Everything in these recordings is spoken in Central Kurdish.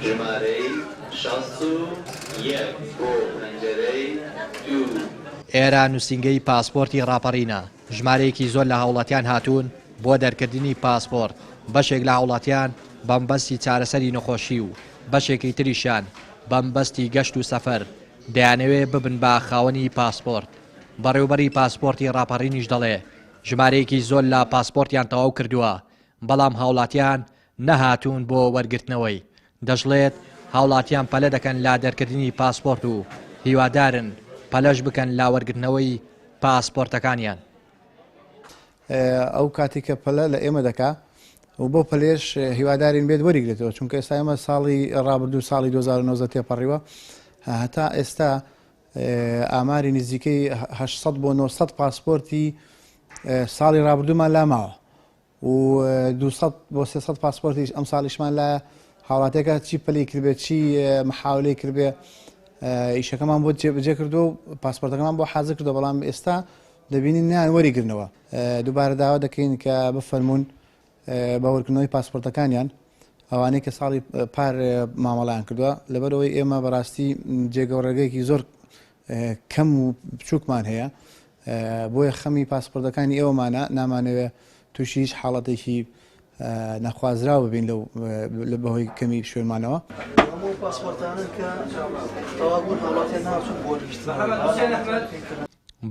ژمارەی 61 بۆ پەنجەرەی دوو. ئێرە نووسینگەی پاسپۆرتی ڕاپەڕینە، ژمارەیەکی زۆر لە هاوڵاتیان هاتوون بۆ دەرکردنی پاسپۆرت، بەشێک لە هاوڵاتیان بەمبەستی چارەسەری نەخۆشی و بەشێکی تریشیان بەمبەستی گەشت و سەفەر دەیانەوێ ببن بە خاوەنی پاسپۆرت. بەڕێوبەری پاسپۆرتی ڕاپەڕینیش دەڵێ، ژمارەیەکی زۆر لە پاسپۆرتیان تەواو کردووە، بەڵام هاوڵاتیان نەهاتوون بۆ وەرگرتنەوەی. دەشڵێت، هاوڵاتیان پەلە دەکەن لە دەرکردنی پاسپۆرت و هیوادارن پەلەش بکەن لە وەرگرتنەوەی پاسپۆرتەکانیان. ئەو کاتێک کە پەلە لە ئێمە دەکا و بۆ پەلێش هیوادارین بێت وەریگرێتەوە چونکە ئێستا ئێمە ساڵی ڕابردوو ساڵی 2019 تێپەڕیوە هەتا ئێستا ئاماری نزیکەی 800 بۆ 900 پاسپۆرتی ساڵی ڕابردوومان لاماوە و 200 بۆ 300 پاسپۆرتیش ئەم ساڵیشمان لایە هاوڵاتیەکە چی پەلی کردبێت چی محاولەی کردبێ ئیشەکەمان بۆ جێبەجێ کردو و پاسپۆرتەکەمان بۆ حازر کردو بەڵام ئێستا دەبینین نیان وەریگرنەوە دووبارە داوا دەکەین کە بفەرمونون بە وەرکردنەوەی پاسپۆرتەکانیان ئەوانەی کە ساڵی پار مامەڵیان کردووە لەبەرەوەی ئێمە بەڕاستی جێگە و ڕێگەیەکی زۆر کەم و بچووکمان هەیە بۆیە خەمی پاسپۆرتەکانی ئێوەمانە نامانەوێ تووشی هیچ حاڵەتێکی نەخوازراو ببین لەو لە بەهۆی کەمی شوێنمانەوە.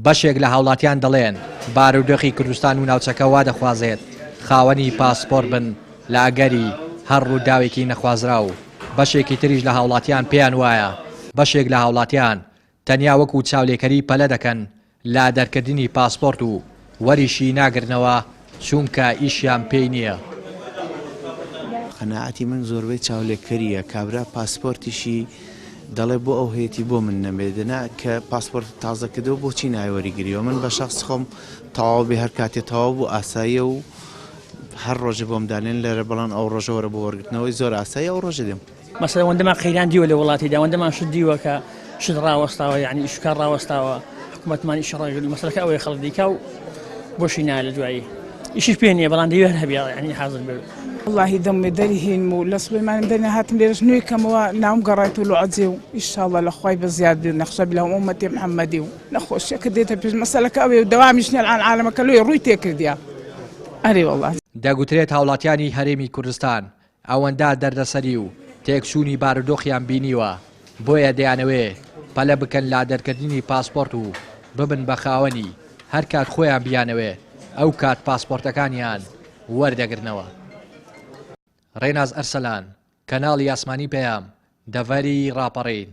بەشێک لە هاوڵاتیان دەڵێن، بارودۆخی کوردستان و ناوچەکە وا دەخوازێت خاوەنی پاسپۆرت بن لە ئەگەری هەر ڕووداوێکی نەخوازراو، بەشێکی تریش لە هاوڵاتیان پێیان وایە بەشێک لە هاوڵاتیان تەنیا وەکو چاولێکەری پەلە دەکەن لە دەرکردنی پاسپۆرت و وەریشی ناگرنەوە چوونکە ئیشیان پێی نییە. قەناعەتی من زۆربەی چاولێکەریە کابرا پاسپۆرتیشی دەڵێ بۆ ئەو هەیەتی بۆ من نەبێ دەنا کە پاسپۆرت تازە کردەوە بۆچی نایە وەریگریەوە من بە شەخس خۆم تەواو بێ هەر کاتێ تەواو بوو ئاساییە و هەر ڕۆژێ بۆم دانێن لێرە بەڵام ئەو ڕۆژە وەرە بۆ وەرگرتنەوەی زۆر ئاساییە ئەو ڕۆژە دێم. مەسەلەن ئەوەندەمان قەیران دیوە لە وڵاتیدا ئەوەندەمان شت دیوە کە شت ڕاوەستاوە یعنی ئیشکار ڕاوەستاوە حکوومەتمان ئیش ڕاگرت مەسەلەکە ئەوەیە خەڵک دیکا و بۆشی نایە لە دوایی ئیشیش پێ نییە بەڵام دەیەوێت هەر هەبێ یعنی حازر بێ. وەڵاهی دەمێ دەری هینم و لە سڵیمانیم دەرنە هاتم لێرەش نوێ کەمەوە ناوم گەڕایت و لۆ عەجێ و ئیشاڵڵا لە خوای بە زیاد بێ و نەخشە بلە هەموو ئومەتی محەممەدی و نەخۆشیەکە دێتە پێش مەسەلەکە ئەوەیە و دەوامیش نیە الان عالەمەکە لۆیە ڕووی تێکردیە ئەرێ وەڵا. دەگوترێت هاوڵاتیانی هەرێمی کوردستان ئەوەندە دەردەسەری و تێکچوونی بارودۆخیان بینیوە، بۆیە دەیانەوێ پەلە بکەن لە دەرکردنی پاسپۆرت و ببن بە خاوەنی، هەرکات خۆیان بیانەوێ ئەو کات پاسپۆرتەکانیان وەردەگرنەوە. ڕێناز ئەرسەلان، کەناڵی ئاسمانی پەیام، دەڤەری ڕاپەڕین.